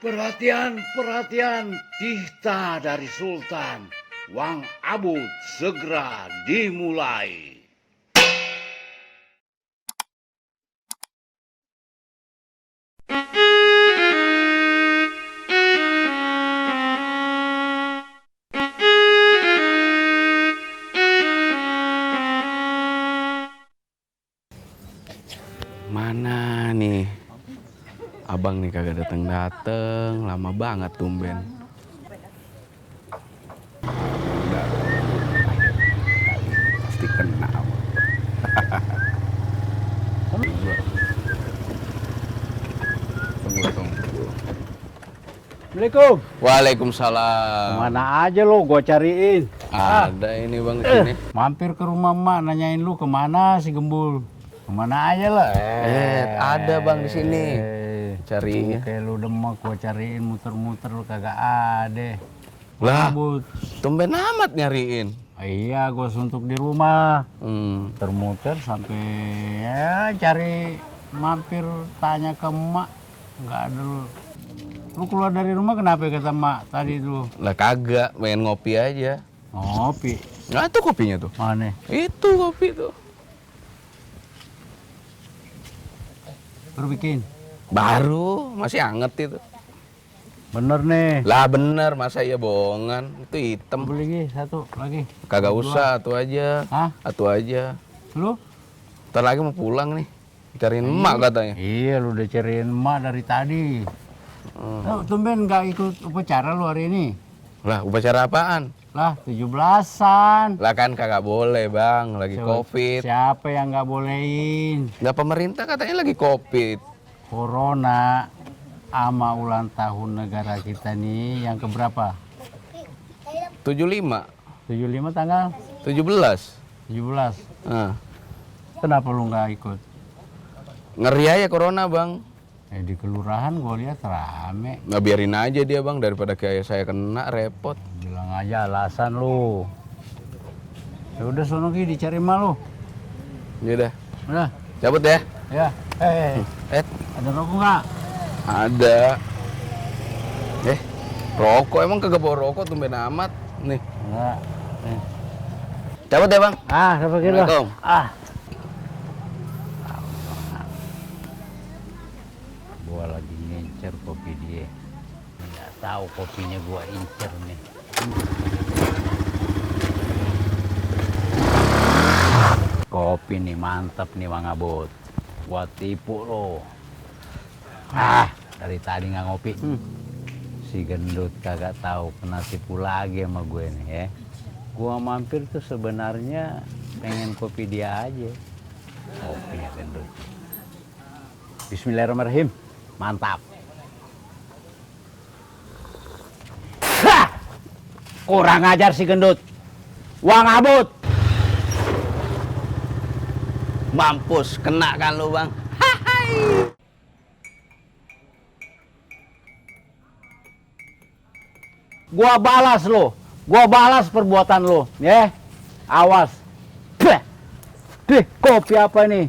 Perhatian, perhatian, tihta dari Sultan. Wang Abut segera dimulai. Mana nih? Abang nih kagak dateng-dateng, lama banget tumben. Pasti kena. Tunggu. Assalamualaikum. Waalaikumsalam. Kemana aja lo? Gua cariin. Ada ini bang di sini. Mampir ke rumah emak nanyain lu kemana si Gembul. Kemana aja lah. Ada bang di sini. Cari. Kayak lu demek gua cariin muter-muter lu kagak ada. Lah, Kabut. tumben amat nyariin. Iya, gua suntuk di rumah. Muter-muter sampai ya cari mampir tanya ke emak. Nggak ada lu. Lu keluar dari rumah kenapa kata emak tadi tuh? Lah kagak, pengen ngopi aja. Ngopi. Nah itu kopinya tuh. Mana? Itu kopi tuh. Baru bikin. Baru, masih anget itu. Bener nih. Lah bener, masa iya bohongan? Itu hitam. Beli lagi satu lagi. Kagak usah, atu aja. Hah? Atu aja. Lu? Ntar lagi mau pulang nih. Dicariin emak katanya. Iya, lu udah cariin emak dari tadi. Lu tumben nggak ikut upacara lu hari ini? Lah, upacara apaan? Lah, 17-an. Lah kan kagak boleh bang, lagi covid. Siapa yang nggak bolehin? Lah pemerintah katanya lagi covid. Corona sama ulang tahun negara kita nih yang keberapa? 75, 75 tanggal 17. 17. Nah, Kenapa lu nggak ikut? ngeri aja corona bang. Di kelurahan gua lihat rame. Nah biarin aja dia bang, daripada kayak saya kena repot. Bilang aja alasan lu. Ya udah sono Ki dicari emak lu. Yaudah, Udah. cabut ya. Ya. Ada rokok nggak? Ada. Rokok emang kagak bawa rokok tumben amat. Nih, Enggak. Nih. cabut ya bang. Siapa kira? Assalamualaikum. Gua lagi ngincer kopi dia. Nggak tahu kopinya gua incer nih. Kopi nih mantep nih Bang Abut. Gua tipu lo. Dari tadi nggak ngopi. Si gendut kagak tahu kena tipu lagi sama gue nih ya. Gua mampir tuh sebenarnya pengen kopi dia aja. Kopinya gendut. Bismillahirrahmanirrahim. Mantap. Kurang ajar si gendut. Wang Abut. Mampus, kena kan lu bang. Gua balas lo. Gua balas perbuatan lo, ya. Awas. Deh, kopi apa ini?